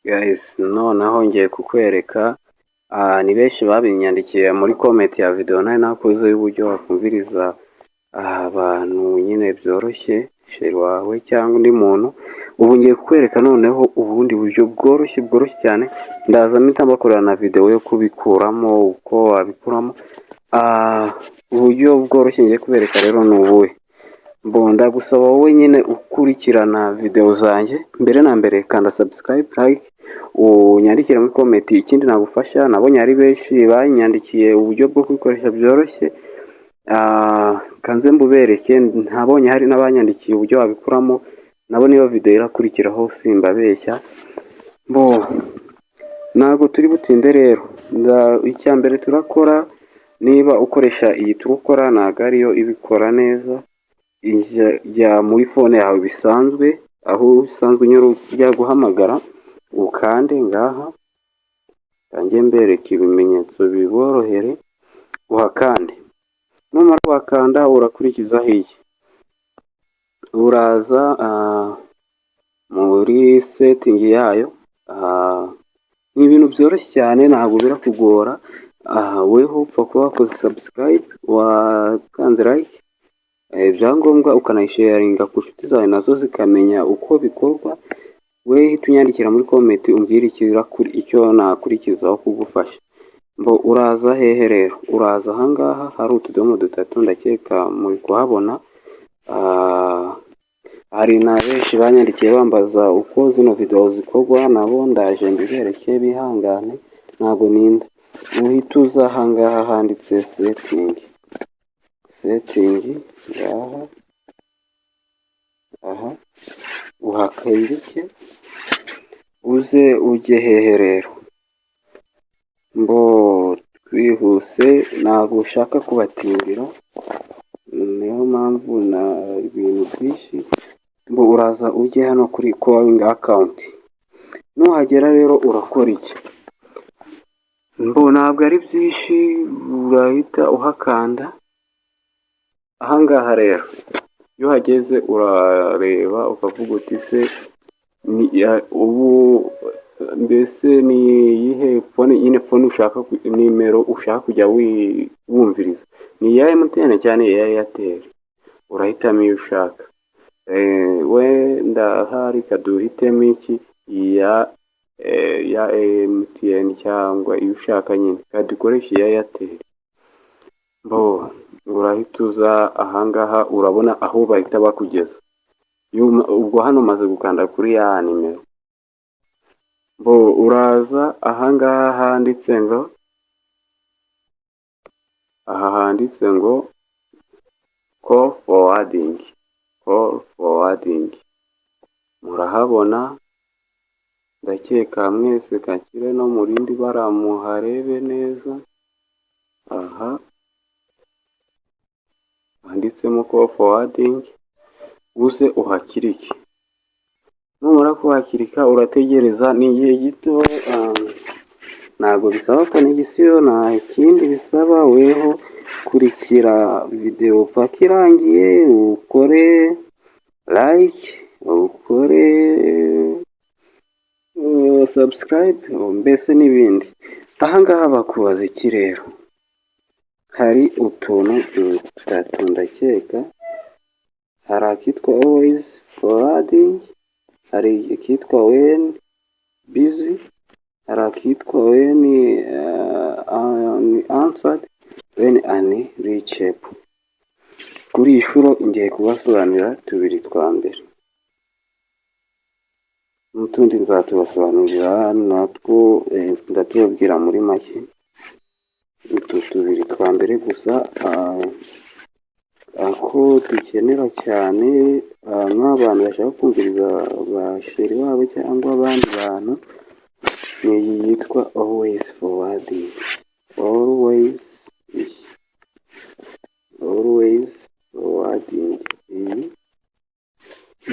Guys, noneho ngiye kukwereka. Ni benshi babinyandikiye muri comment ya video nari nakoze y'uburyo wakumviriza abantu nyine byoroshye, chéri wawe cyangwa undi muntu. Ubu ngiye kukwereka noneho ubundi buryo bworoshye, bworoshye cyane. Ndaza mpita mbakorera na video yo kubikuramo, uko wabikuramo. Uburyo bworoshye ngiye kubereka rero ni ubuhe? Mbonda gusaba wowe nyine ukurikirana video zanjye, mbere na mbere kanda subscribe, like, unyandikire muri comment ikindi nagufasha. Nabonye ari benshi banyandikiye uburyo bwo kubikoresha byoroshye. Kanze mbubereke. Ntabonye hari n'abanyandikiye uburyo wabikuramo, nabo niyo video irakurikiraho, simbabeshya. Bo ntabwo turi butinde rero. Icya mbere turakora, niba ukoresha iyi turukora, ntabwo ariyo ibikora neza. Jya muri phone yawe bisanzwe, aho usanzwe unyura ujya guhamagara, ukande ngaha. Kanjye mbereka ibimenyetso biborohere. Uhakande. Numara kuhakanda, urakurikizaho iyi, uraza muri setting yayo. Ni ibintu byoroshye cyane, ntabwo birakugora. Weho upfa kuba wakoze subscribe, wakanze like, ibyangombwa, ukanayisharinga ku nshuti zawe nazo zikamenya uko bikorwa. We hita unyandikira muri comment umbwire icyo nakurikizaho kugufasha. Mbo uraza hehe rero? Uraza ahangaha hari utudomo dutatu, ndakeka muri kuhabona. Hari na benshi banyandikiye bambaza uko zino video zikorwa, nabo ndaje mbibereke, bihangane, ntabwo ninda. Uhita uza ahangaha handitse setting, setting ngaha aha, uhakirike. Uze ujye hehe rero? Mbo twihuse, ntabwo ushaka kubatindira, niyo mpamvu na ibintu byinshi. Ngo uraza ujye hano kuri calling account. Nuhagera rero urakora iki? Mbo ntabwo ari byinshi, urahita uhakanda. Ahangaha rero iyo uhageze urareba ukavuga uti: "Se ubu mbese ni iyihe phone nyine, phone ushaka, nimero ushaka kujya wumviriza? Ni iya MTN cyane, iya Airtel?" Urahitamo iyo ushaka. Wenda ahari kaduhitemo iki, iya MTN cyangwa iyo ushaka nyine, kadukoresha iya Airtel. Bo urahita uza ahangaha, urabona aho bahita bakugeza. Ubwo hano umaze gukanda kuri ya nimero. Bo uraza ahangaha handitse ngo, aha handitse ngo call forwarding, call forwarding murahabona ndakeka mwese. Kakire no mu rindi bara muharebe neza. Aha handitsemo call forwarding, uze uhakirike. Numara kuhakirika urategereza, ni igihe gito, ntabwo bisaba connexion, nta kindi bisaba. Weho kurikira video paka irangiye, ukore like, ukore subscribe, mbese n'ibindi. Ahangaha bakubaza iki rero? Hari utuntu dutatu ndakeka. Hari akitwa always forwarding, hari akitwa when busy, hari akitwa when unanswered, when unreachable. Kuri iyi nshuro ngiye kubasobanurira tubiri twa mbere, n'utundi nzatubasobanurira natwo, ndatubabwira muri make. Utu tubiri twa mbere gusa, ako dukenera cyane nk'abantu bashaka kumviriza ba chéri babo cyangwa abandi bantu, ni iyi yitwa always forwarding, always, always forwarding iyi.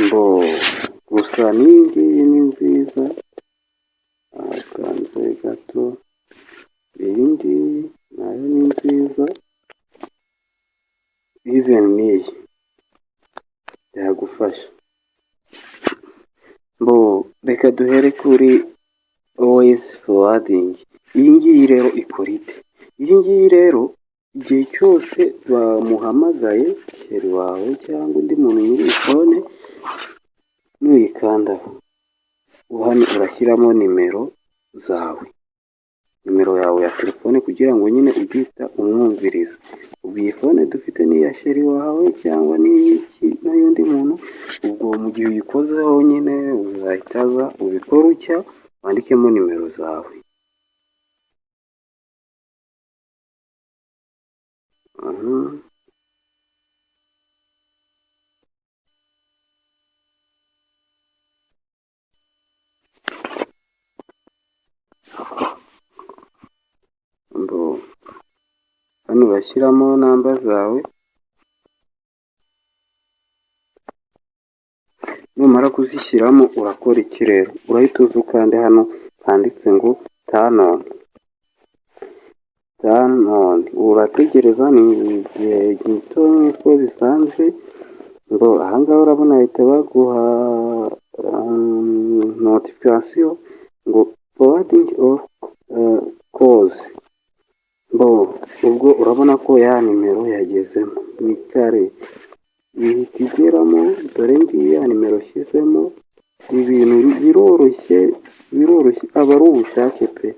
Mbo gusa n'iyi ngiyi ni nziza, akanze gato, iyi ngiyi nayo ni nziza, even n'iyi yagufasha. Mbo reka duhere kuri Always forwarding. Iyi ngiyi rero ikora ite? Iyi ngiyi rero, igihe cyose bamuhamagaye, chéri wawe cyangwa undi muntu nyiri iyi phone, nuyikandaho hano urashyiramo nimero zawe, nimero yawe ya telefone, kugira ngo nyine ujye uhita umwumviriza. Ubwo iyi phone dufite ni iya chéri wawe cyangwa ni iy'iki n'ay'undi muntu, ubwo mu gihe uyikozeho nyine uzahita aza ubikore utya, wandikemo nimero zawe. Hano urashyiramo namba zawe, numara kuzishyiramo urakora iki rero? Urahita uza ukande hano handitse ngo turn on. Turn on, urategereza ni igihe gito nk'uko bisanzwe. Ngo ahangaha urabona bahita baguha notification ngo forwarding of calls. Ubwo urabona ko ya nimero yagezemo, ni kare ihita igeramo. Dore ngiyi ya nimero ushyizemo. Ibintu biroroshye, biroroshye, aba ari ubushake pe!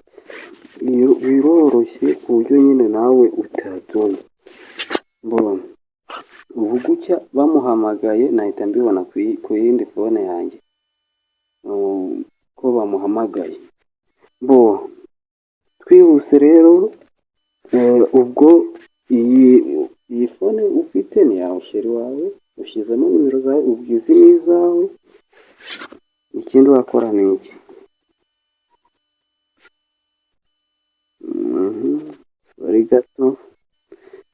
Biroroshye ku buryo nyine nawe utabyumva. Ubu gutya bamuhamagaye nahita mbibona ku yindi phone yanjye ko bamuhamagaye. Twihuse rero, ubwo iyi phone ufite ni iyawe, chéri wawe, ushyizemo nimero zawe, ubwo izi ni izawe. Ikindi urakora ni iki? Sorry gato,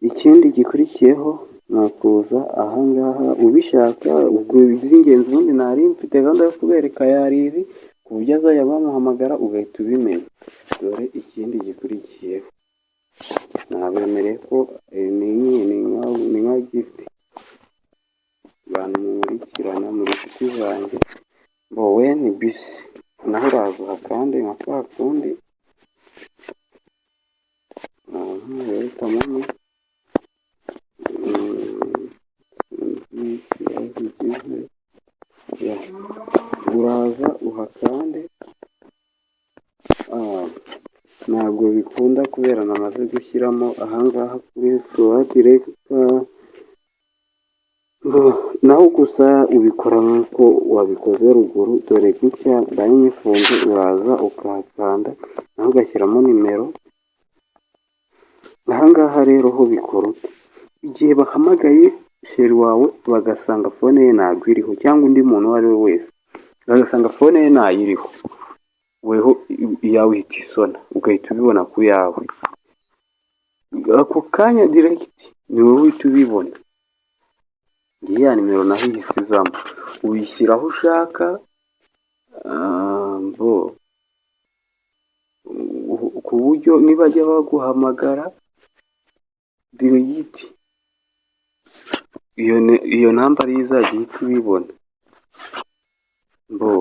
ikindi gikurikiyeho ni ukuza ahangaha ubishaka. Ubwo iby'ingenzi ubundi nari mfite gahunda yo kubereka yari ibi, ku buryo azajya bamuhamagara ugahita ubimenya. Dore ikindi gikurikiyeho, nabemereye ko ni nka gift, abantu munkurikirana muri inshuti zanjye. When busy, naho uraza uhakande nka kwa kundi, urahitamo, sinzi ikibazo ugize, uraza uhakande. Ntabwo bikunda kubera namaze gushyiramo ahangaha kuri forward. Reka naho gusa ubikora nk'uko wabikoze ruguru. Dore gutya mbaye nyifunze, uraza ukahakanda naho ugashyiramo nimero. Ahangaha rero ho bikora ute? Igihe bahamagaye chéri wawe bagasanga phone ye ntabwo iriho, cyangwa undi muntu uwo ari we wese bagasanga phone ye ntayiriho, weho iyawe ihita isona, ugahita ubibona ku yawe ako kanya direct, ni wowe uhita ubibona. Ngiyi ya nimero naho ihise izamo, uyishyira aho ushaka bo ku buryo nibajya baguhamagara direct iyo namba ariyo izajya ihita ibibona. Bo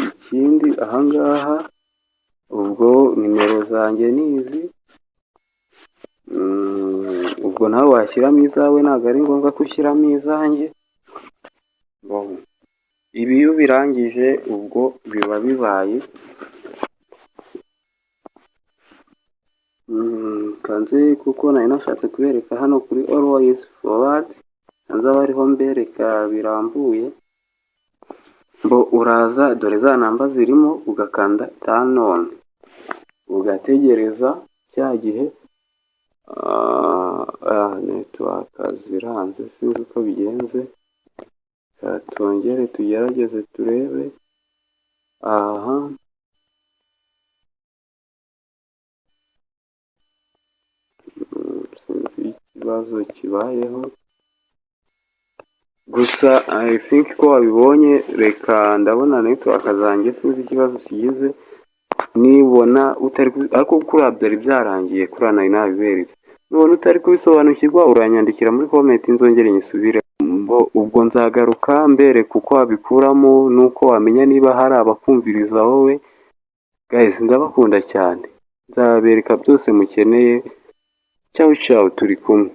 ikindi ahangaha, ubwo nimero zanjye ni izi, ubwo nawe washyiramo izawe, ntabwo ari ngombwa ko ushyiramo izanjye. Ibi iyo ubirangije ubwo biba bibaye. Kanze kuko nari nashatse kubereka hano kuri always forward, kanze abe ariho mbereka birambuye. Bo uraza, dore za namba zirimo, ugakanda turn on, ugategereza cya gihe. Network ziranze, sinzi uko bigenze, twongere tugerageze turebe aha. Sinzi ikibazo kibayeho, gusa I think ko wabibonye. Reka ndabona network zanjye, sinzi ikibazo kigize, nibona utari, ariko kuriya byari byarangiye, kuriya nari nabiberetse. Nubona utari kubisobanukirwa uranyandikira muri comment nzongere nyisubire. Ubwo nzagaruka mbereka uko wabikuramo n'uko wamenya niba hari abakumviriza wowe. Guys, ndabakunda cyane, nzabereka byose mukeneye. Ciao ciao, turi kumwe.